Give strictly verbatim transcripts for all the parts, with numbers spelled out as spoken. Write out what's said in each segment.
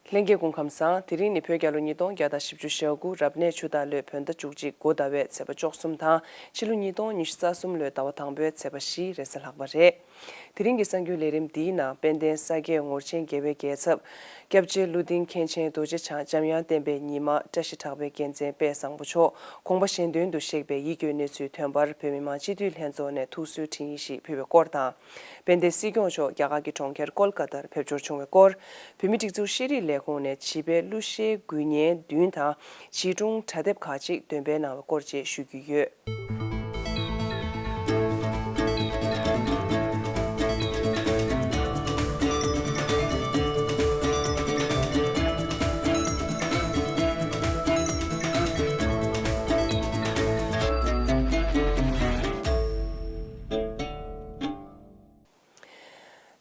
ལྷན་རྒྱས་སྐུ་ཁམས་བཟང་། དེ་རིང་ནི་བོད་རྒྱལ་ལོ་ཉིས་སྟོང་བརྒྱ་དང་བཞི་བཅུ་ཞེ་དགུ་རབ་གནས་ཆུ་སྟག་ལོའི་བོད་ཟླ་བཅུ་གཅིག་དགུ་ཟླ་བའི་ཚེས་པ་བཅུ་གསུམ་དང་ཕྱི་ལོ་ཉིས་སྟོང་ཉི་ཤུ་རྩ་གསུམ་ལོའི་ཟླ་བ་དང་པོའི་ཚེས་པ་བཞི་རེས་གཟའ་ལྷག་པ་རེད། དེ་རིང་གི་གསར་འགྱུར་ལས་རིམ་འདིའི་ནང་དཔལ་ལྡན་ས་སྐྱའི་ངོར་ཆེན་རྒྱལ་བའི་རྒྱལ་ཚབ་སྐྱབས་རྗེ་ཀླུ་ལྡིང་མཁན་ཆེན་རྡོ་རྗེ་འཆང་འཇམ་དབྱངས་བསྟན་པའི་ཉི་མ་བཀྲ་ཤིས་གྲགས་པའི་རྒྱལ་མཚན་དཔལ་བཟང་པོ་མཆོག་དགོངས་པ་གཞན་དོན་དུ་གཤེགས་པའི་ཡིད་སྐྱོའི་གནས་ཚུལ་ཐོན་པར་བོད་མི་མང་སྤྱི་འཐུས་ལྷན་ཚོགས་ནས་ཐུགས་གསོའི་འཕྲིན་ཡིག་ཞིག་ཕུལ་བའི་སྐོར་དང་། དཔལ་ལྡན་སྲིད་སྐྱོང་མཆོག་རྒྱ་གར་གྱི་གྲོང་ཁྱེར་ཀོལ་ཀ་ཏར་ཕེབས་འབྱོར་བྱུང་བའི་སྐོར། བོད་མིའི་སྒྲིག་འཛུགས་ཤེས་རིག་ལས་ཁུངས་ནས་བྱིས་པའི་གླུ་གཞས་འགུལ་བརྙན་བདུན་དང་བྱིས་སྒྲུང་དྲ་དེབ་ཁག་ཅིག་འདོན་སྤེལ་གནང་བའི་སྐོར་བཅས་ཞུ་རྒྱུ་ཡོད།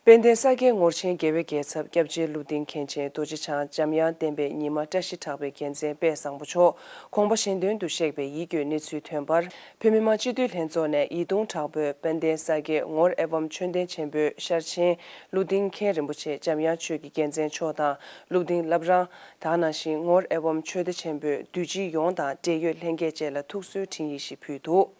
དཔལ་ལྡན་ས་སྐྱའི་ངོར་ཆེན་རྒྱལ་བའི་རྒྱལ་ཚབ་སྐྱབས་རྗེ་ཀླུ་ལྡིང་མཁན་ཆེན་རྡོ་རྗེ་འཆང་འཇམ་དབྱངས་བསྟན་པའི་ཉི་མ་བཀྲ་ཤིས་གྲགས་པའི་རྒྱལ་མཚན་དཔལ་བཟང་པོ་མཆོག་དགོངས་པ་གཞན་དོན་དུ་གཤེགས་པའི་ཡིད་སྐྱོའི་གནས་ཚུལ་ཐོན་པར། བོད་མི་མང་སྤྱི་འཐུས་ལྷན་ཚོགས་ནས་ཡིད་གདུང་དྲག་པོས་དཔལ་ལྡན་ས་སྐྱའི་ངོར་ཨེ་ཝཾ་ཆོས་ལྡན་ཆེན་པོའི་ཤར་ཆེན་ཀླུ་ལྡིང་མཁན་རིན་པོ་ཆེ་འཇམ་དབྱངས་ཆོས་ཀྱི་རྒྱལ་མཚན་མཆོག་དང་ཀླུ་ལྡིང་བླ་བྲང་། དེ་ག་ནང་བཞིན་ངོར་ཨེ་ཝཾ་ཆོས་སྡེ་ཆེན་པོའི་འདུས་སྤྱི་ཡོངས་དང་འབྲེལ་ཡོད་ལྷན་རྒྱས་བཅས་ལ་ཐུགས་གསོའི་འཕྲིན་ཡིག་ཞིག་ཕུལ་འདུག་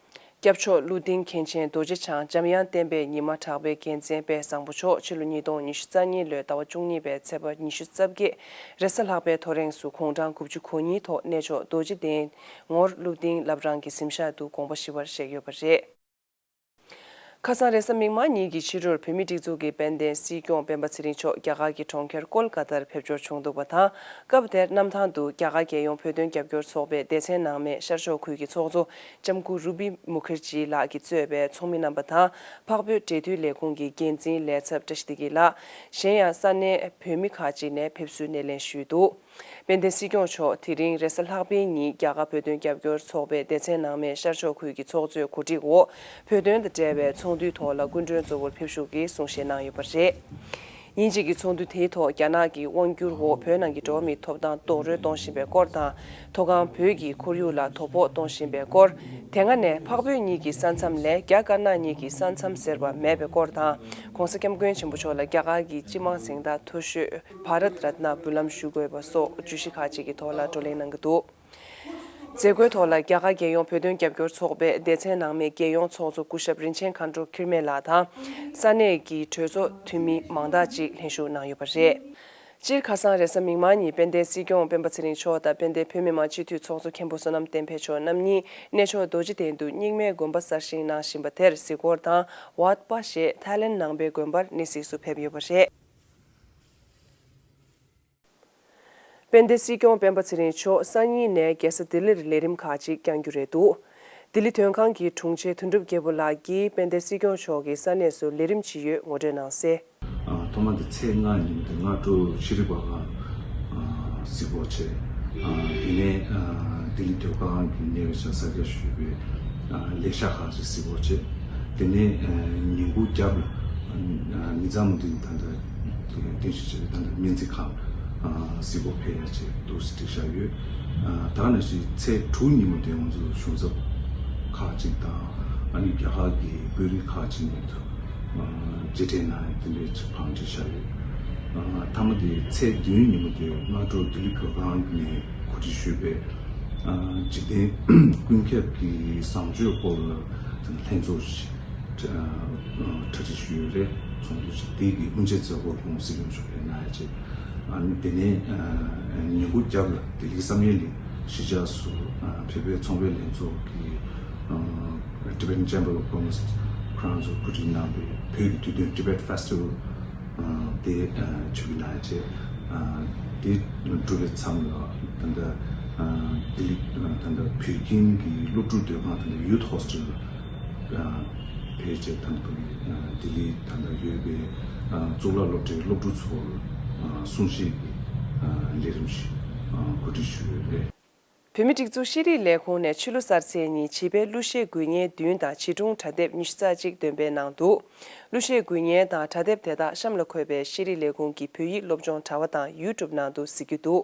སྐྱབས་མཆོག་ཀླུ་ལྡིང་མཁན་ཆེན་རྡོ་རྗེ་འཆང་འཇམ་དབྱངས་བསྟན་པའི་ཉི་མ་གྲགས་པའི་རྒྱལ་མཚན་དཔལ་བཟང་པོ་མཆོག་ཕྱི་ལོ་ཉིས་སྟོང་ཉི་ཤུ་རྩ་གཉིས་ལོའི་ཟླ་བ་བཅུ་གཉིས་པའི་ཚེས་པ་ཉི་ཤུ་རྩ་བརྒྱད་རེས་གཟའ་ལྷག་པའི་ཐོ་རེངས་སུ་དགུང་གྲངས་དགུ་བཅུ་གོ་གཉིས་ཐོག་གནས་མཆོག་རྡོ་རྗེ་གདན་ངོར་ཀླུ་ལྡིང་བླ་བྲང་གི་གཟིམ་ཤག་ཏུ་དགོངས་པ་ཞི་བར་གཤེགས་ཡོད་པ་རེད། ཁ་སང་རེས་གཟའ་མིག་དམར་ཉིན་གྱི་ཕྱི་དྲོར་བོད་མིའི་སྒྲིག་འཛུགས་ཀྱི་དཔལ་ལྡན་སྲིད་སྐྱོང་སྤེན་པ་ཚེ་རིང་མཆོག་རྒྱ་གར་གྱི་གྲོང་ཁྱེར་ཀོལ་ཀ་ཏར་ཕེབས་འབྱོར་བྱུང་འདུག་པ་དང་། སྐབས་དེར་གནམ་ཐང་དུ་རྒྱ་གར་རྒྱལ་ཡོངས་བོད་དོན་རྒྱབ་སྐྱོར་ཚོགས་པའི་སྡེ་ཚན་ནང་མའི་ཤར་ཕྱོགས་ཁུལ་གྱི་ཚོགས་གཙོ་ལྕམ་སྐུ་རུ་པི་མུ་ཁར་ཇི་ལགས་ཀྱིས་གཙོས་པའི་ཚོགས་མི་རྣམ་པ་དང་། འཕགས་བོད་འབྲེལ་མཐུད་ལས་ཁུངས་ཀྱི་འགན་འཛིན་ལས་ཚབ་བཀྲ་ཤིས་བདེ་སྐྱིད་ལགས། གཞན་ཡང་ས་གནས་བོད་མི་ཁག་ཅིག་ནས་ཕེབས་བསུའི་སྣེ་ལེན་ཞུས་འདུག་དཔལ་ལྡན་སྲིད་སྐྱོང་མཆོག་དེ་རིང་རེས་གཟའ་ལྷག་པའི་ཉིན་རྒྱ་གར་བོད་དོན་རྒྱབ་སྐྱོར་ཚོགས་པའི་སྡེ་ཚན་ནང་མའི་ཤར་ཕྱོགས་ཁུལ་གྱི་ཚོགས་གཙོའི་གོ་སྒྲིག་འོག་བོད་དོན་དང་འབྲེལ་བའི་ཚོགས་འདུའི་ཐོག་ལ་སྐུ་མགྲོན་གཙོ་བོར་ཕེབས་ཞུགས་ཀྱིས་གསུང་བཤད་གནང་ཡོད་པ་རེད། ཉིན་གཅིག་གི་ཚོགས་འདུ་དེའི་ཐོག་རྒྱ་ནག་གི་དབང་བསྒྱུར་འོག་བོད་ནང་གི་འགྲོ་བ་མིའི་ཐོབ་ཐང་རྡོག་རོལ་གཏོང་བཞིན་པའི་སྐོར་དང་། མཐོ་སྒང་བོད་ཀྱི་ཁོར་ཡུག་ལ་དོ་ཕོག་གཏོང་བཞིན་པའི་སྐོར། དེ་སྔ་ནས་འཕགས་བོད་གཉིས་ཀྱི་ས་མཚམས་ལས་རྒྱ་དཀར་ནག་གཉིས་ཀྱི་ས་མཚམས་ཟེར་བ་མེད་པའི་སྐོར་དང་། ྋགོང་ས་ྋསྐྱབས་མགོན་ཆེན་པོ་མཆོག་ལ་རྒྱ་གར་གྱི་སྤྱི་དམངས་གཟེངས་རྟགས་མཐོ་ཤོས་བྷ་རད་རཏ་ན་འབུལ་ལམ་ཞུ་དགོས་པ་སོགས་བརྗོད་གཞི་ཁག་ཅིག་གི་ཐོག་ལ་བགྲོ་གླེང་གནང་གི་འདུག་མཛད་སྒོའི་ཐོག་ལ་རྒྱ་གར་རྒྱལ་ཡོངས་བོད་དོན་རྒྱབ་སྐྱོར་ཚོགས་པའི་སྡེ་ཚན་ནང་མའི་རྒྱལ་ཡོངས་ཚོགས་གཙོ་སྐུ་ཞབས་རིན་ཆེན་མཁའ་འགྲོ་འཁྱུད་མེད་ལགས་དང་། ས་གནས་ཀྱི་གྲོས་ཚོགས་འཐུས་མི་མང་དག་ཅིག་ལྷན་ཞུགས་གནང་ཡོད་པ་རེད། སྤྱིར་ཁ་སང་རེས་གཟའ་མིག་དམར་ཉིན་དཔལ་ལྡན་སྲིད་སྐྱོང་སྤེན་པ་ཚེ་རིང་མཆོག་དང་དཔལ་ལྡན་བོད་མི་མང་སྤྱི་འཐུས་ཚོགས་གཙོ་མཁན་པོ་བསོད་ནམས་བསྟན་འཕེལ་མཆོག་རྣམ་གཉིས་གནས་མཆོག་རྡོ་རྗེ་གདན་དུ་རྙིང་མའི་དགོན་པ་གསར་བཞེངས་གནང་བཞིན་པ་དེར་གཟིགས་སྐོར་དང་ཝཱད་པ་ཞེས་ཐའི་ལེན་ནང་པའི་དགོན་པར་གནས་གཟིགས་སུ་ཕེབས་ཡོད་པ་རེད། དཔལ་ལྡན་སྲིད་སྐྱོང་སྤེན་པ་ཚེ་རིང་མཆོག་སང་ཉིན་ནས་རྒྱལ་ས་ལྡི་ལིར་ལས་རིམ་ཁག་ཅིག་བསྐྱང་རྒྱུ་རེད་འདུག་ལྡི་ལི་དོན་ཁང་གི་དྲུང་ཆེ་དོན་གྲུབ་རྒྱལ་པོ་ལགས་ཀྱིས་དཔལ་ལྡན་སྲིད་སྐྱོང་མཆོག་གི་ས་གནས་སུ་ལས་རིམ་ཇི་ཡོད་ངོ་སྤྲོད་གནང་གསལ། ཨ། ཐོག་མ་དེ་ཚེས་ལྔ་ཉིན་དེ་སྔ་དྲོ་ཤེས་རིག་པ་ཁང་། ཨ། གཟིགས་སྐོར་བྱས། ཨ། དེ་ནས། ཨ། ལྡི་ལི་དོན་ཁང་གི་གནས་པའི་ཆ་ས་སྐྱ་ཞུས་པའི། ཨ། ལས་ཤག་ཁག་ཅིག་གཟིགས་སྐོར་བྱས། དེ་ནས། ཨ། ཉིན་གུང་རྒྱབ་ལ། ཨ། ཉི་ཚང་མུ་དིན་ད་ལྟ་རྟེན་གཞི་བྱས་པའི་ད་ལྟ་སྨན་རྩིས་ཁང་། ཨ། གཟིགས་སྐོར་ཕེབས་ཡ་བྱས་འདུག་སེ་བསྒྲིགས་བཞག་ཡོད། ཨ། ད་ག་ནང་བཞིན་ཚེས་དྲུག་ཉིན་མོ་དེ་ང་ཚོ་གཞུང་ཚབ་ཁག་ཅིག་དང་། ཨ་ནི་རྒྱ་གར་གྱི་དཔོན་རིགས་ཁག་ཅིག་མཉམ་དུ། ཨ། མཇལ་འཕྲད་གནང་ཡ་དེ་འདྲའི་ཅིག་བང་སྒྲིག་བཞག་ཡོད། ཨ། མཐའ་མ་དེ་ཚེས་བདུན་ཉིན་མོ་དེ་སྔ་དྲོ་ལྡི་ལི་བོད་ཁང་ནས་གོ་སྒྲིག་ཞུས་པའི། ཨ། འཇིག་རྟེན་ཀུན་ཁྱབ་ཀྱི་བཟང་སྤྱོད་སྐོར་ལ་ལྷན་ཚོགས་ཤིག་གྲ་སྒྲིག་ཞུས་ཡོད་རེད། ཚོགས་འདུ་ཞིག་དེ་གི་དབུ་འབྱེད་མཛད་སྒོར་ཁོང་སྲིད་སྐྱོང་མཆོག་ཕེབས་གནང་ཡ་བྱས། ཨ་ནི་དེ་ནས། ཨ། ཉིན་གུང་རྒྱབ་ལ་ལྡི་ལི་བསམ་ཡས་གླིང་གཞིས་ཆགས་སུ། ཨ། བོད་པའི་ཚོང་པའི་ལྷན་ཚོགས་ཀྱི། ཨ། Tibetan Chamber of Commerce Crown ཚོ་གོ་སྒྲིག་གནང་བའི་བོད་ཀྱི་དུས་སྟོན་Tibet Festival། ཨ། དེ། ཨ། ཆོས་ཀྱི་ནང་བྱས། ཨ། དེ་གྲུབ་པའི་མཚམས་ལ་ད་ལྟ། ཨ། ལྡི་ལི། ཨ། ད་ལྟ་བོད་ཁྱིམ་གྱི་སློབ་ཕྲུག་སྡོད་ཁང་ད་ལྟ་Youth Hostel ལ། ཨ། ཕེབས་བྱས་ད་ལྟ་བོད་ཀྱི། ཨ། ལྡི་ལི་ད་ལྟ་ཡོད་པའི། ཨ། གཙུག་ལག་སློབ་གྲྭའི་སློབ་ཕྲུག་ཚོར། ཨ། གསུང་བཤད་ཀྱི། ཨ། ལས་རིམ་ཞིག་ཨ། གོ་སྒྲིག་ཞུས་ཡོད་རེད། བོད་མིའི་སྒྲིག་འཛུགས་ཤེས་རིག་ལས་ཁུངས་ནས་ཕྱི་ལོ་གསར་ཚེས་ཉིན་བྱིས་པའི་གླུ་གཞས་འགུལ་བརྙན་བདུན་དང་བྱིས་སྒྲུང་དྲ་དེབ་ཉི་ཤུ་རྩ་གཅིག་འདོན་སྤེལ་གནང་འདུག་གླུ་གཞས་འགུལ་བརྙན་དང་དྲ་དེབ་དེ་དག་གཤམ་ལ་འཁོད་པའི་ཤེས་རིག་ལས་ཁུངས་ཀྱི་བོད་ཡིག་སློབ་སྦྱོང་དྲ་བ་དང་YouTube ནང་དུ་གཟིགས་རྒྱུ་འདུག་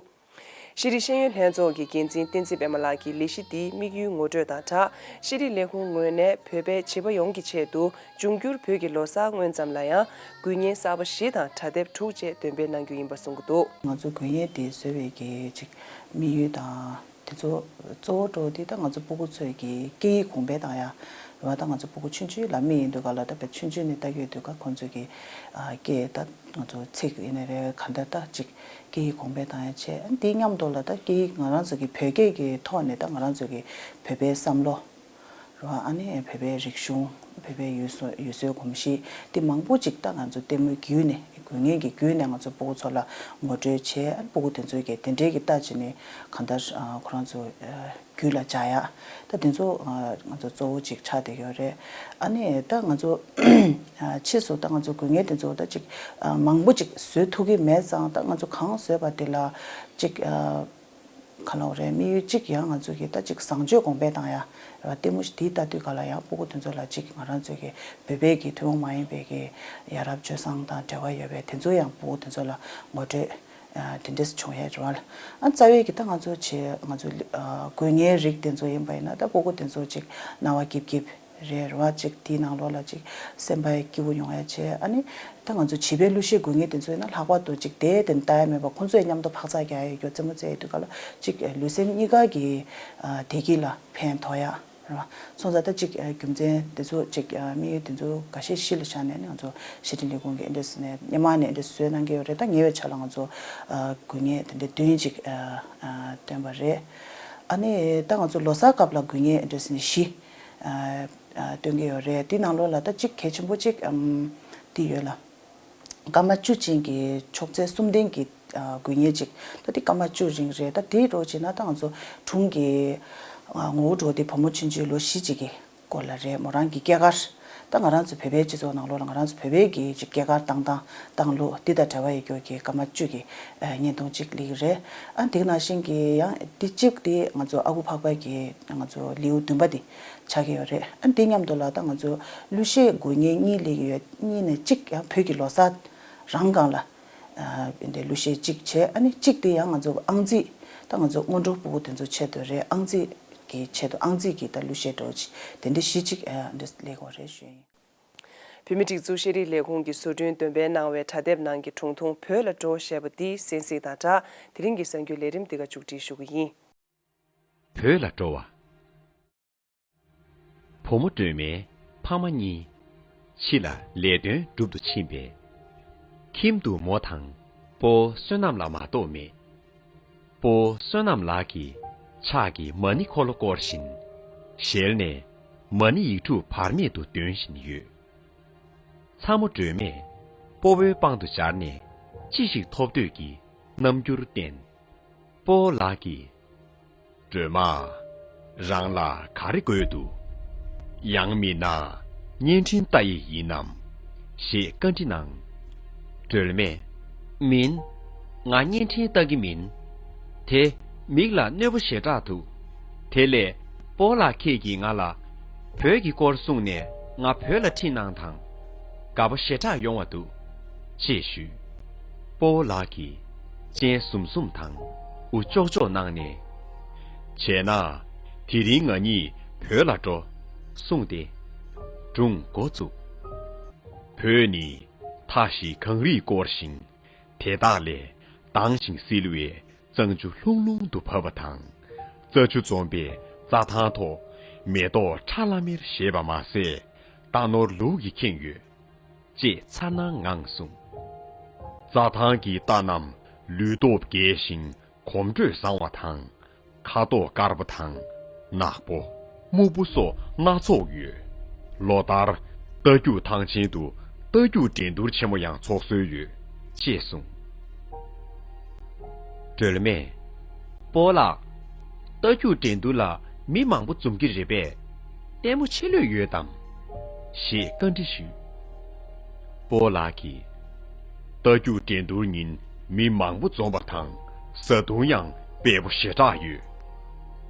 ཤེས་རིག་ཤེས་ཡོན་ལྷན་ཚོགས་ཀྱི་འགན་འཛིན་བསྟན་འཛིན་པད་མ་ལགས་ཀྱིས་ལས་གཞི་འདིའི་དམིགས་ཡུལ་ངོ་སྤྲོད་དང་སྦྲགས། ཤེས་རིག་ལས་ཁུངས་ངོས་ནས་བོད་པའི་བྱིས་པ་ཡོངས་ཀྱི་ཆེད་དུ་འབྱུང་འགྱུར་བོད་ཀྱི་ལོ་གསར་སྔོན་ཙམ་ལ་ཡང་། དགོས་ངེས་གསར་པ་བཞི་དང་དྲ་དེབ་དྲུག་བཅས་འདོན་སྤེལ་གནང་རྒྱུ་ཡིན་པ་གསུང་གི་འདུག། ང་ཚོ་དགོས་ངེས་དེ་བཟོ་བའི་གི་ཅིག་དམིགས་ཡུལ་དང་། དེ་ཚོ་གཙོ་བོ་འགྲོ་དེ་ད་ང་ཚོ་སྤུ་གུ་ཚོས་ཀྱི་སྐད་ཡིག་གོང་འཕེལ་བཏང་ཡ། རེད་བ། ད་ང་ཚོ་སྤུ་གུ་ཆུང་ཆུང་ལ་མི་ཡིན་དུས་ག་ལ་ད་བས་ཆུང་ཆུང་ནས་ལྟ་གི་ཡོད་དུས་ག་ཁོང་ཚོས་ཀྱི་ཨ་སྐད་ད་ང་ཚོ་ཚིག་ཡིན་ནའི་རེད། ག་འདྲ་ད་ཅིག་སྐད་ཡིག་གོང་འཕེལ་བཏང་ཡ་བྱས། ཨ་དེའི་མཉམ་དུ་ལ་ད་སྐད་ཡིག་ང་རང་ཚོ་གི་བོད་སྐད་ཀྱི་ཐོག་ནས་ད་ང་རང་ཚོ་གི་བོད་པའི་བསམ་བློ། རེད་བ། ཨ་ནི་བོད་པའི་རིག་གཞུང་། བོད་པའི་ཡུལ་སྲོལ་ཡུལ་སྲོལ་གོམས་གཤིས་དེ་མང་པོ་ཅིག་ད་ང་ཚོ་ལྟད་མོ་བརྒྱུད་ནས། དགོས་ངེས་ཀྱི་བརྒྱུད་ནས་ང་ཚོ་སྤུ་གུ་ཚོ་ལ་ངོ་སྤྲོད་བྱས། ཨ་ནི་སྤུ་གུ་དེ་ཚོས་ཀྱི་དེ་འདྲའི་གི་ལྟ་བྱས་ནས་གང་ལྟར་ཨ་ཁོ་རང་ཚོ་ཨ་རྒྱུད་ལ་འཇགས་ཡ། ད་དེ་ཚོ་ཨ་ང་ཚོ་གཙོ་བོ་ཅིག་ཆགས་བསྡད་ཡོད་རེད། ཨ་ནི་ད་ང་ཚོ་ཨ་ཕྱིས་སུ་ད་ང་ཚོ་དགོས་ངེས་དེ་ཚོ་ད་ཅིག་ཨ་མང་པོ་ཅིག་བཟོ་ཐུབ་ཀྱི་མེད་ཙང་། ད་ང་ཚོ་གང་བཟོས་པ་དེ་ལ་ཅིག་ཨ། ག་ལབ་དགོས་རེད། དམིགས་ཡུལ་གཅིག་ཡང་ང་ཚོ་གི་ད་ཅིག་བཟང་སྤྱོད་གོང་འཕེལ་བཏང་ཡ། རེད་བ། ལྟད་མོ་ཞིག་དེ་ལྟ་དུས་ག་ལ་ཡང་སྤུ་གུ་དེ་ཚོ་ལ་ཅིག་ང་རང་ཚོ་གི་བོད་པའི་གི་ཐུན་མོང་མ་ཡིན་པའི་གི་ཡ་རབས་སྤྱོད་བཟང་དང་འབྲེལ་བ་ཡོད་པའི་དེ་ཚོ་ཡང་སྤུ་གུ་དེ་ཚོ་ལ་ངོ་སྤྲོད་ཨ་དེ་འདྲས་བྱུང་ཡ་རེད་བ། ཨ་རྩ་བའི་གི་ད་ང་ཚོ་བྱེད་ང་ཚོ་ཨ་དགོས་ངེས་རིགས་དེ་ཚོ་ཡིན་པ་ཡིན་ན། ད་སྤུ་གུ་དེ་ཚོ་ཅིག་སྣང་བ་སྐྱིད་སྐྱིད་རེད་བ། ཅིག་དེའི་ནང་ལོགས་ལ་ཅིག་སེམས་པ་སྐྱིད་པོ་ཡོང་ཡ་བྱས། ཨ་ནི་ད་ང་ཚོ་བྱིས་པའི་གླུ་གཞས་དགོས་ངེས་དེ་ཚོ་ཡིན་ན་ལྷག་པར་དུ་ཅིག་དེ་དེ་ལྟ་ཡ་མེད་པ། ཁོང་ཚོའི་མཉམ་དུ་འཕག་འཚག་རྒྱག་ཡ་ཡོད་རྒྱུ། རྩེད་མོ་རྩེ་ཡ་དུས་ག་ལ་ཅིག་ལུས་སེམས་གཉིས་ཀ་གི་ཨ་བདེ་སྐྱིད་ལ་ཕན་ཐོགས་ཡ་རེད་བ། སོང་ཙང་ད་ཅིག་ཨ་རྒྱུ་མཚན་དེ་ཚོ་ཅིག་ཨ་དམིགས་ཡུལ་དེ་ཚོ་འགའ་ཤས་གཞི་ལ་བཞག་ནས་ནི་ང་ཚོ་ཤེས་རིག་ལས་ཁུངས་ཀྱིས་འདི་འདྲས་ནས་སྔོན་མ་ནས་འདི་འདྲས་བཟོས་གནང་གི་ཡོད་རེད། ད་ཉེ་བའི་ཆར་ལ་ང་ཚོ་ཨ་དགོས་ངེས་དེ་འདྲས་བདུན་ཅིག་ཨ་ཨ་བཏོན་པ་རེད། ཨ་ནི་ད་ང་ཚོ་ལོ་གསར་སྐབས་ལ་དགོས་ངེས་འདི་འདྲས་ནས་བཞི། ཨ་ཨ་སྟོན་གྱི་ཡོད་རེད། དེ་ནང་ལོགས་ལ་ད་གཅིག་གལ་ཆེན་པོ་གཅིག་ཨམ་དེ་ཡོད་ལ། སྐར་མ་བཅུ་ཅན་གྱི་ཕྱོགས་ཚད་གསུམ་ལྡན་གྱི་ཨ་དགོས་ངེས་གཅིག་ད་དེ་སྐར་མ་བཅུ་རིང་རེད། ད་དེ་རོགས་བྱས་ན་ད་ང་ཚོ་སྒྲུང་གི་ཨ་ངོ་བོ་འགྲོ་དེ་བུ་མོ་ཆུང་ཆུང་ལོ་བཞི་ཅིག་གི་སྐོར་ལ་རེད། མོ་རང་གི་སྐྱེས་སྐར། ད་ང་རང་ཚོ་བོད་པའི་སྤྱི་ཚོགས་ནང་ལོགས་ལ་ང་རང་ཚོ་བོད་པའི་གི་ཅིག་སྐྱེས་སྐར་བཏང་སྟངས་བཏང་ལུགས་འདི་དང་འབྲེལ་བ་ཡོད་རྒྱུ་གི་སྐར་མ་བཅུ་གི་ཨ་བརྙན་ཐུང་གཅིག་སླེབས་ཀྱི་རེད། ཨ་འདི་ནང་བཞིན་གྱི་ཡང་འདི་གཅིག་དེ་ང་ཚོ་ཨ་ཁུ་འཕགས་པ་གི་ང་ཚོ་ལེའུ་བདུན་པ་དེ་ཆགས་ཀྱི་ཡོད་རེད། ཨ་འདི་མཉམ་དུ་ལ་ད་ང་ཚོ་གླུ་གཞས་དགོས་ངེས་གཉིས་སླེབས་ཀྱི་ཡོད། གཉིས་ནས་གཅིག་ཡང་བོད་ཀྱི་ལོ་གསར་རང་སྒང་ལ་ཨ་འདི་གླུ་གཞས་གཅིག་བྱས། ཨ་ནི་གཅིག་དེ་ཡང་ང་ཚོ་ཨང་རྩིས། ད་ང་ཚོ་སྔོན་འགྲོ་སྤུ་གུ་དེ་ཚོ་ཆེད་དུ་རེད། ཨང་རྩིས་ཀྱི་ཆེད་དུ་ཨང་རྩིས་ཀྱི་ད་གླུ་གཞས་འདྲ་བོ་ཅིག་དེ་འདྲ་བཞི་ཅིག་ཨ་འདི་སླེབས་ཀྱི་ཡོད་རེད་ཞུ་ཡིན། བོད་མིའི་སྒྲིག་འཛུགས་ཤེས་རིག་ལས་ཁུངས་ཀྱིས་བཟོ་སྐྲུན་འདོན་སྤེལ་གནང་བའི་དྲ་དེབ་ནང་གི་སྒྲུང་ཐུང་བོད་ལ་འགྲོ་ཞེས་པ་འདིའི་གསན་གཟིགས་དང་སྦྲགས། དེ་རིང་གི་གསར་འགྱུར་ལས་རིམ་འདི་ག་མཇུག་སྒྲིལ་ཞུ་གི་ཡིན། བོད་ལ་འགྲོ་བ། བུ་མོ་སྒྲོལ་མའི་ཕ་མ་གཉིས་ཕྱི་ལ་ལས་དོན་སྒྲུབ་ཏུ་ཕྱིན་པས། ཁྱིམ་དུ་མོ་དང་སྤོ་བོ་བསོད་ནམས་ལ་མ་གཏོགས་མེད། སྤོ་བོ་བསོད་ནམས་ལགས་ཀྱིས་ཕྱག་གིས་མ་ཎི་འཁོར་ལོ་བསྐོར་བཞིན། ཞལ་ནས་མ་ཎི་ཡིག་དྲུག་བར་མེད་དུ་འདོན་བཞིན་ཡོད། ཚ་མོ་སྒྲོལ་མས་སྤོ་བོའི་པང་དུ་འབྱར་ནས་ཅི་ཞིག་ཐོབ་འདོད་ཀྱི་རྣམ་འགྱུར་བསྟན། སྤོ་བོ་ལགས་ཀྱིས། སྒྲོལ་མ། རང་ལ་ག་རེ་དགོས་འདུག། ཡང་མིན་ན་བརྙན་འཕྲིན་ལྟ་ཡི་ཡིན་ནམ། ཞེས་བཀའ་འདྲི་གནང་། སྒྲོལ་མས། མིན། ང་བརྙན་འཕྲིན་ལྟ་གི་མིན། དེ་མིག་ལ་གནོད་པོ་ཞེ་དྲག་འདུག། དེ་ལས་སྤོ་ལགས་ཁྱེད་ཀྱིས་ང་ལ་བོད་ཀྱི་སྐོར་གསུངས་ནས་ང་བོད་ལ་ཁྲིད་གནང་དང་། དགའ་པོ་ཞེ་དྲག་ཡོང་བ་འདུག། ཅེས་ཞུས། སྤོ་བོ་ལགས་ཀྱིས་སྤྱན་ཟུམ་ཟུམ་དང་དབུ་ལྕོག་ལྕོག་གནང་ནས། བྱས་ན། དེ་རིང་ང་གཉིས་བོད་ལ་འགྲོ། གསུངས་ཏེ། སྒྲུང་འགོ་བཙུགས། བོད་ནི་མཐའ་བཞི་གངས་རིས་བསྐོར་ཞིང་། དེ་དག་ལས་དྭངས་ཤིང་བསིལ་བའི་གཙང་ཆུ་ལྷུང་ལྷུང་དུ་བབས་པ་དང་། རྩྭ་ཆུ་འཛོམས་པའི་རྩྭ་ཐང་ཐོག་མེ་ཏོག་ཁྲ་ལམ་མེར་བཞད་པ་མ་ཟད། རྟ་ནོར་ལུག་གིས་ཁེངས་ཡོད། ཅེས་མཚར་སྣང་ངང་གསུངས། རྩྭ་ཐང་གི་རྟ་རྣམས་ལུས་སྟོབས་རྒྱས་ཤིང་གོམ་འགྲོས་བཟང་བ་དང་། ཁ་དོག་དཀར་པོ་དང་། ནག་པོ། སྨུག་པོ་སོགས་སྣ་ཚོགས་ཡོད། ལོ་ལྟར་རྟ་རྒྱུག་ཐང་ཆེན་དུ་རྟ་རྒྱུག་འགྲན་བསྡུར་ཆེན་མོ་ཡང་འཚོགས་སྲོལ་ཡོད། ཅེས་གསུངས། སྒྲོལ་མས། སྤོ་ལགས། རྟ་རྒྱུག་འགྲན་བསྡུར་ལ་མི་མང་པོ་འཛོམས་ཀྱི་རེད་པས། ལྟད་མོ་ཆེ་ལོས་ཡོད་དམ། ཞེས་བཀའ་འདྲི་ཞུས། སྤོ་ལགས་ཀྱིས། རྟ་རྒྱུག་འགྲན་བསྡུར་ཉིན་མི་མང་པོ་འཛོམས་པ་དང་བཟའ་བཏུང་ཡང་འབེལ་པོ་ཞེ་དྲག་ཡོད།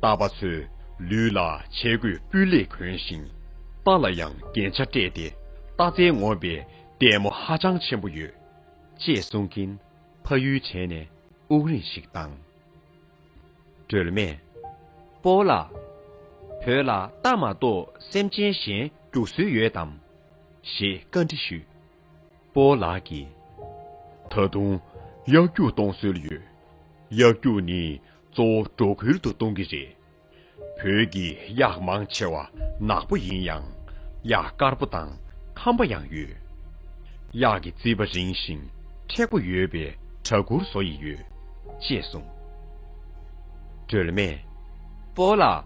རྟ་པ་ཚོས་ལུས་ལ་ཆས་གོས་སྤུས་ལེགས་གོན་ཞིང་། རྟ་ལ་ཡང་རྒྱན་ཆ་སྤྲས་ཏེ་རྟ་རྩལ་ངོམ་པའི་ལྟད་མོ་ཧ་ཅང་ཆེན་པོ་ཡོད། ཅེས་གསུང་གིན་ཕ་ཡུལ་བྱས་ནས་དབུགས་རིང་ཞིག་བཏང་། སྒྲོལ་མས། སྤོ་བོ་ལགས། བོད་ལ་རྟ་མ་གཏོགས་སེམས་ཅན་གཞན་རྒྱུག་སྲོལ་ཡོད་དམ། ཞེས་བཀའ་འདྲི་ཞུས། སྤོ་བོ་ལགས་ཀྱིས། ད་དུང་གཡག་རྒྱུག་གཏོང་སྲོལ་ཡོད། གཡག་རྒྱུག་ནི་གཙོ་བོ་འབྲོག་ཁུལ་དུ་གཏོང་གི་རེད། བོད་ཀྱི་གཡག་མང་ཆེ་བ་ནག་པོ་ཡིན་ཡང་གཡག་དཀར་པོ་དང་ཁམ་པ་ཡང་ཡོད། གཡག་གི་རྩིད་པ་རིང་ཞིང་མཁྲེགས་པོ་ཡོད་པས་གྲྭ་གུར་བཟོ་ཡི་ཡོད། ཅེས་གསུངས། སྒྲོལ་མས། སྤོ་ལགས།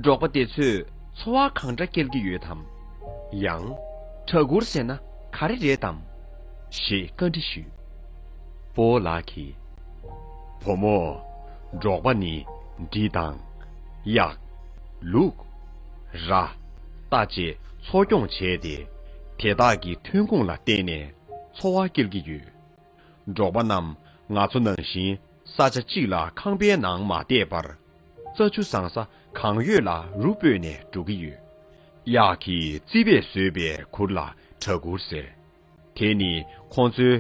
འབྲོག་པ་དེ་ཚོས་འཚོ་བ་གང་འདྲ་སྐྱེལ་གྱི་ཡོད་དམ། ཡང་། གྲྭ་གུར་ཟེར་ན་ག་རེ་རེད་དམ། ཞེས་བཀའ་འདྲི་ཞུས། སྤོ་ལགས་ཀྱིས། བུ་མོ། འབྲོག་པ་ནི་འབྲི་དང་། གཡག་ལུག་ར། རྟ་བཅས་འཚོ་སྐྱོང་བྱས་ཏེ། དེ་དག་གི་ཐོན་ཁུངས་ལ་བརྟེན་ནས་འཚོ་བ་སྐྱེལ་གྱི་ཡོད། འབྲོག་པ་རྣམས་ང་ཚོ་ནང་བཞིན་ས་ཆ་གཅིག་ལ་ཁང་པའི་ནང་མ་བསྡད་པར། རྩྭ་ཆུ་བཟང་ས་གང་ཡོད་ལ་རུ་སྤོས་ནས་འགྲོ་གི་ཡོད། གཡག་གི་རྩིད་པས་བཟོས་པའི་གུར་ལ་གྲྭ་གུར་ཟེར། དེ་ནི་ཁོང་ཚོའི་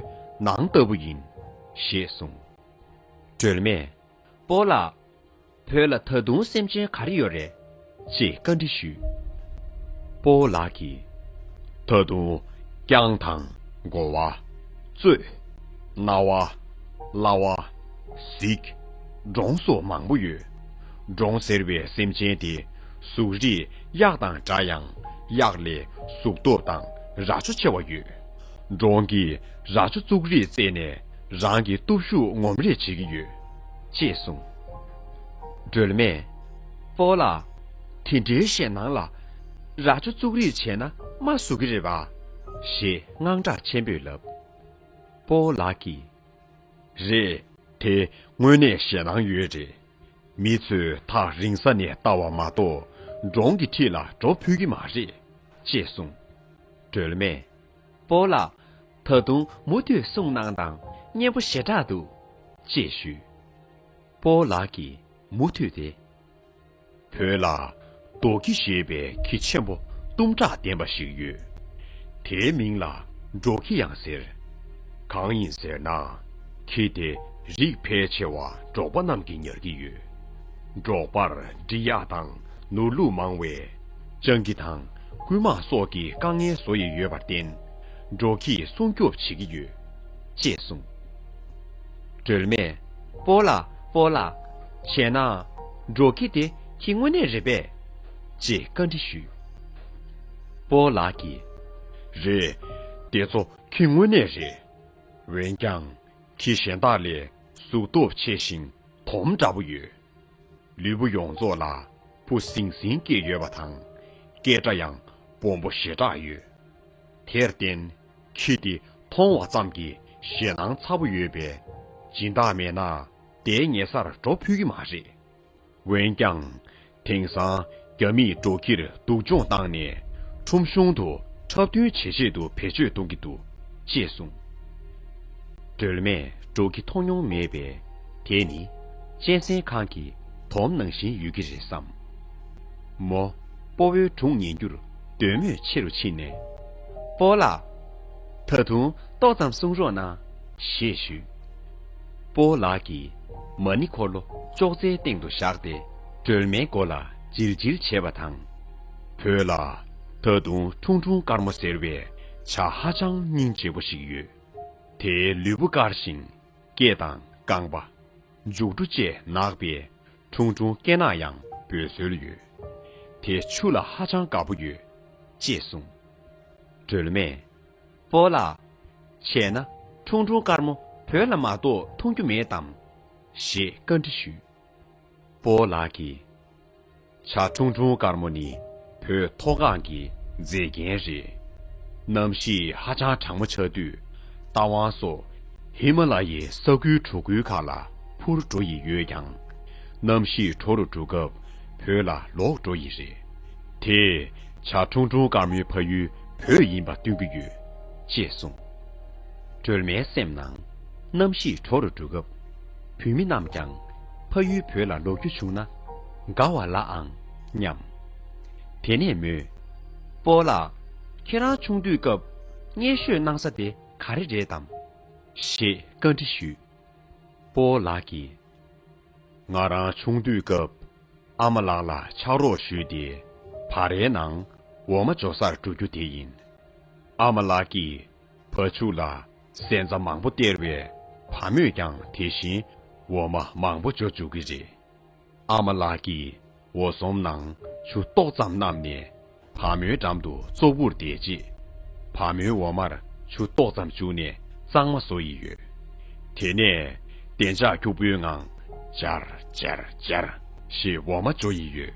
ནང་ལྟ་བུ་ཡིན། ཞེས་གསུངས། སྒྲོལ་མས། སྤོ་ལགས། བོད་ལ་ད་དུང་སེམས་ཅན་ག་རེ་ཡོད་རེད། ཅེས་བཀའ་འདྲི་ཞུས། སྤོ་བོ་ལགས་ཀྱིས། ད་དུང་རྐྱང་དང་དགོ་བ། གཙོད། རྣ་བ། གླ་བ། གཟིག་སྒྲོང་སོགས་མང་པོ་ཡོད། སྒྲོང་ཟེར་བའི་སེམས་ཅན་དེ་གཟུགས་རིས་གཡག་དང་འདྲ་ཡང་གཡག་ལས་གཟུགས་སྟོབས་དང་རྭ་ཅོ་ཆེ་བ་ཡོད། སྒྲོང་གིས་རྭ་ཅོ་བཙུགས་རིས་རྩད་ནས་རང་གི་སྟོབས་ཤུགས་ངོམ་རེས་བྱེད་ཀྱི་ཡོད། ཅེས་གསུངས། སྒྲོལ་མས། སྤོ་ལགས། དེ་འདྲའི་ཞེད་སྣང་ལ། རྭ་ཅོ་བཙུགས་རིས་བྱས་ན་རྨ་ཟུག་གི་རེད་པ། ཞེས་དངངས་སྐྲག་ཆེན་པོས་ལབ། སྤོ་བོ་ལགས་ཀྱིས། རེད། དེ་དངོས་གནས་ཞེད་སྣང་ཡོད་རེད། མི་ཚོས་ཐག་རིང་ས་ནས་ལྟ་བ་མ་གཏོགས་སྒྲོང་གི་འཁྲིས་ལ་འགྲོ་ཕོད་ཀྱི་མ་རེད། ཅེས་གསུངས། སྒྲོལ་མས། སྤོ་ལགས། ད་དུང་མུ་མཐུད་གསུང་གནང་དང་། སྙན་པོ་ཞེ་དྲག་འདུག་ཅེས་ཞུས། སྤོ་ལགས་ཀྱིས་མུ་མཐུད་དེ། བོད་ལ་རྡོ་ཁྱི་ཞེས་པའི་ཁྱི་ཆེན་པོ་གཏུམ་དྲག་ལྡན་པ་ཞིག་ཡོད། དེའི་མིང་ལ་འབྲོག་ཁྱི་ཡང་ཟེར། གང་ཡིན་ཟེར་ན། ཁྱི་དེ་རིགས་ཕལ་ཆེ་བ་འབྲོག་པ་རྣམས་ཀྱིས་ཉར་གྱི་ཡོད། འབྲོག་པར་འབྲི་གཡག་དང་ནོར་ལུག་མང་བས། སྤྱང་ཀི་དང་རྐུན་མ་སོགས་ཀྱིས་དཀའ་ངལ་བཟོ་ཡི་ཡོད་པར་བརྟེན། འབྲོག་ཁྱིས་སྲུང་སྐྱོབ་བྱེད་ཀྱི་ཡོད། ཅེས་གསུངས། སྒྲོལ་མས། སྤོ་ལགས། སྤོ་ལགས། བྱས་ན། འབྲོག་ཁྱི་དེ་ཁྱི་དངོས་གནས་རེད་པས། ཅེས་བཀའ་འདྲི་ཞུས། སྤོ་ལགས་ཀྱིས། རེད། དེ་ཚོ་ཁྱི་དངོས་གནས་རེད། འོན་ཀྱང་། ཁྱི་གཞན་དག་ལས་གཟུགས་སྟོབས་ཆེ་ཞིང་དོམ་འདྲ་པོ་ཡོད། ལུས་པོ་ཡོངས་རྫོགས་ལ་བུ་ཟིང་ཟིང་སྐྱེས་ཡོད་པ་དང་། སྐད་སྒྲ་ཡང་སྦོམ་པོ་ཞེ་དྲག་ཡོད། དེར་བརྟེན། ཁྱི་དེ་མཐོང་བ་ཙམ་གྱིས་ཞེད་སྣང་ཚ་པོ་ཡོད་པས། སྦྱིན་བདག་མེད་ན་དེའི་ཉེ་སར་འགྲོ་ཕོད་ཀྱི་མ་རེད། འོན་ཀྱང་། དེང་སང་རྒྱ་མིས་འབྲོག་ཁྱིར་སྡུག་སྦྱོང་བཏང་ནས། ཁྲོམ་གཞུང་དུ་འཁྲབ་སྟོན་བྱེད་ཆེད་དུ་བེད་སྤྱོད་གཏོང་གི་འདུག་ཅེས་གསུངས། སྒྲོལ་མས་འབྲོག་ཁྱི་མཐོང་མྱོང་མེད་པས། དེ་ནི་གཅན་གཟན་ཁང་གི་དོམ་ནང་བཞིན་ཡོད་ཀྱི་རེད་བསམ། མོ། སྤོ་བོའི་སྒྲུང་ཉན་རྒྱུར་འདོད་མོས་ཆེ་རུ་ཕྱིན་ནས། སྤོ་ལགས། ད་དུང་ཏོག་ཙམ་གསུང་རོགས་གནང་། ཞེས་ཞུས། སྤོ་བོ་ལགས་ཀྱིས་མ་ཎི་འཁོར་ལོ་ཅོག་ཙེའི་སྟེང་དུ་བཞག་སྟེ། སྒྲོལ་མའི་མགོ་ལ་བྱིལ་བྱིལ་བྱས་པ་དང་། བོད་ལ་ད་དུང་ཁྲུང་ཁྲུང་དཀར་མོ་ཟེར་བའི་བྱ་ཧ་ཅང་སྙིང་རྗེ་པོ་ཞིག་ཡོད། དེའི་ལུས་པོ་དཀར་ཞིང་། སྐེ་དང་རྐང་པ། མཇུག་སྒྲོ་བཅས་ནག་པས། ཁྲུང་ཁྲུང་སྐེ་ནག་ཡང་འབོད་སྲོལ་ཡོད། དེ་ཆུ་ལ་ཧ་ཅང་དགའ་པོ་ཡོད། ཅེས་གསུངས། སྒྲོལ་མས། སྤོ་ལགས། བྱས་ན་ཁྲུང་ཁྲུང་དཀར་མོ་བོད་ལ་མ་གཏོགས་མཐོང་རྒྱུ་མེད་དམ། ཞེས་བཀའ་འདྲི་ཞུས། སྤོ་བོ་ལགས་ཀྱིས། བྱ་ཁྲུང་ཁྲུང་དཀར་མོ་ནི་བོད་མཐོ་སྒང་གི་མཛེས་རྒྱན་རེད། གནམ་གཤིས་ཧ་ཅང་གྲང་མོ་ཆགས་དུས། རྟ་དབང་སོགས་ཧི་མ་ལ་ཡའི་ས་ཁུལ་དྲོ་ཁུལ་ཁག་ལ་འཕུར་འགྲོ་ཡི་ཡོད་ཀྱང་། གནམ་གཤིས་དྲོ་རུ་འགྲོ་སྐབས་བོད་ལ་ལོག་འགྲོ་ཡི་རེད། དེས་བྱ་ཁྲུང་ཁྲུང་དཀར་མོའི་ཕ་ཡུལ་བོད་ཡིན་པ་སྟོན་གྱི་ཡོད། ཅེས་གསུངས། སྒྲོལ་མའི་སེམས་ནང་། གནམ་གཤིས་དྲོ་རུ་འགྲོ་སྐབས། བོད་མི་རྣམས་ཀྱང་ཕ་ཡུལ་བོད་ལ་ལོག་རྒྱུ་བྱུང་ན་དགའ་བ་ལ་ཨང་སྙམ། དེ་ནས་མོས། སྤོ་ལགས། ཁྱེད་རང་ཆུང་དུས་སྐབས་མངལ་ཤོད་གནང་ས་དེ་ག་རེ་རེད་དམ། ཞེས་བཀའ་འདྲི་ཞུས། སྤོ་ལགས་ཀྱིས། ང་རང་ཆུང་དུས་སྐབས་ཨ་མ་ལགས་ལ་ཕྱག་རོགས་ཞུས་ཏེ་བ་རའི་ནང་འོ་མ་འཇོ་སར་འགྲོ་རྒྱུ་དེ་ཡིན། ཨ་མ་ལགས་ཀྱིས་བ་ཕྱུགས་ལ་ཟན་རྩྭ་མང་པོ་སྟེར་བས་བ་མོས་ཀྱང་དེ་བཞིན་འོ་མ་མང་པོ་འཇོ་བཅུག་གི་རེད། ཨ་མ་ལགས་ཀྱིས་འོ་ཟོམ་ནང་ཆུ་ཏོག་ཙམ་བསྣམས་ནས་བ་མོའི་འགྲམ་དུ་ཙོག་པུར་བསྡད་རྗེས། བ་མོའི་འོ་མར་ཆུ་ཏོག་ཙམ་བཅུག་ནས་གཙང་མ་བཟོ་ཡི་ཡོད། དེ་ནས་བདེ་འཇགས་སྐྱུག་པོའི་ངང་འཇར་འཇར་འཇར་ཞེས་འོ་མ་འཇོ་ཡི་ཡོད།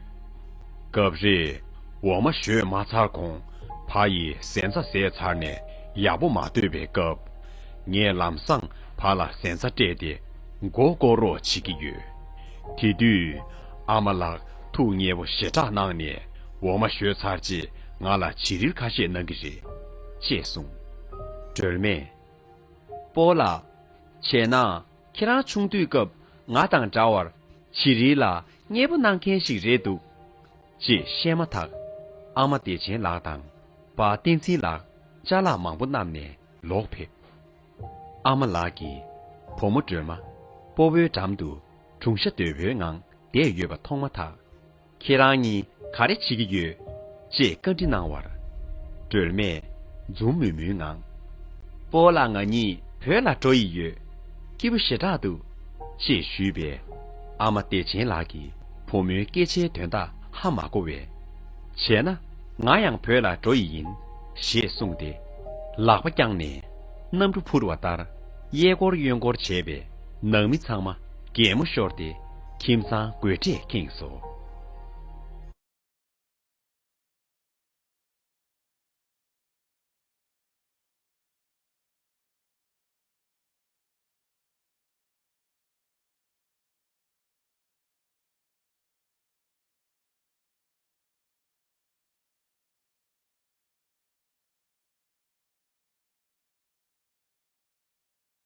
སྐབས་རེ་འོ་མ་བཞོས་མ་ཚར་གོང་བ་ཡིས་ཟན་རྩྭ་ཟས་ཚར་ནས་ཡག་པོ་མ་ཐོས་པའི་སྐབས། ངས་ལམ་སང་བ་ལ་ཟན་རྩྭ་སྤྲད་དེ་མགོ་སྐོར་རོགས་བྱེད་ཀྱི་ཡོད། དེ་དུས་ཨ་མ་ལགས་ཐུགས་མཉེས་པོ་ཞེ་དྲག་གནང་ནས་འོ་མ་བཞོས་ཚར་རྗེས་ང་ལ་བྱི་རིལ་ཁ་ཤས་གནང་གི་རེད། ཅེས་གསུངས། སྒྲོལ་མས། སྤོ་ལགས། བྱས་ན་ཁྱེད་རང་ཆུང་དུས་སྐབས་ང་དང་འདྲ་བར་བྱི་རིལ་ལ་མཉེས་པོ་གནང་མཁན་ཞིག་རེད་འདུག་ཅེས་བཤད་མ་ཐག་ཨ་མ་བདེ་ཆེན་ལགས་དང་པ་བསྟན་འཛིན་ལགས་ཅ་ལག་མང་པོ་བསྣམས་ནས་ལོག་ཕེབས། ཨ་མ་ལགས་ཀྱིས་བུ་མོ་སྒྲོལ་མ་སྤོ་བོའི་འགྲམ་དུ་སྒྲུང་ཤ་དོད་པོའི་ངང་བསྡད་ཡོད་པ་མཐོང་མ་ཐག་ཁྱེད་རང་གཉིས་ག་རེ་བྱེད་ཀྱི་ཡོད། ཅེས་བཀའ་འདྲི་གནང་བར། སྒྲོལ་མས་འཛུམ་དམུལ་དམུལ་ངང་། སྤོ་ལགས་ང་གཉིས་བོད་ལ་འགྲོ་ཡི་ཡོད། སྐྱིད་པོ་ཞེ་དྲག་འདུག་ཅེས་ཞུས་པས། ཨ་མ་བདེ་ཆེན་ལགས་ཀྱིས་བུ་མོའི་སྐད་ཆའི་དོན་དག་ཧ་མ་གོ་བས། བྱས་ན་ང་ཡང་བོད་ལ་འགྲོ་ཡི་ཡིན། ཞེས་གསུངས་ཏེ། ལག་པ་བརྐྱངས་ནས་གནམ་གྲུ་འཕུར་བ་ལྟར་གཡས་སྐོར་གཡོན་སྐོར་བྱས་པས་ནང་མི་ཚང་མ་གད་མོ་ཤོར་ཏེ་ཁྱིམ་ཚང་དགོད་སྒྲས་ཁེངས་སོ།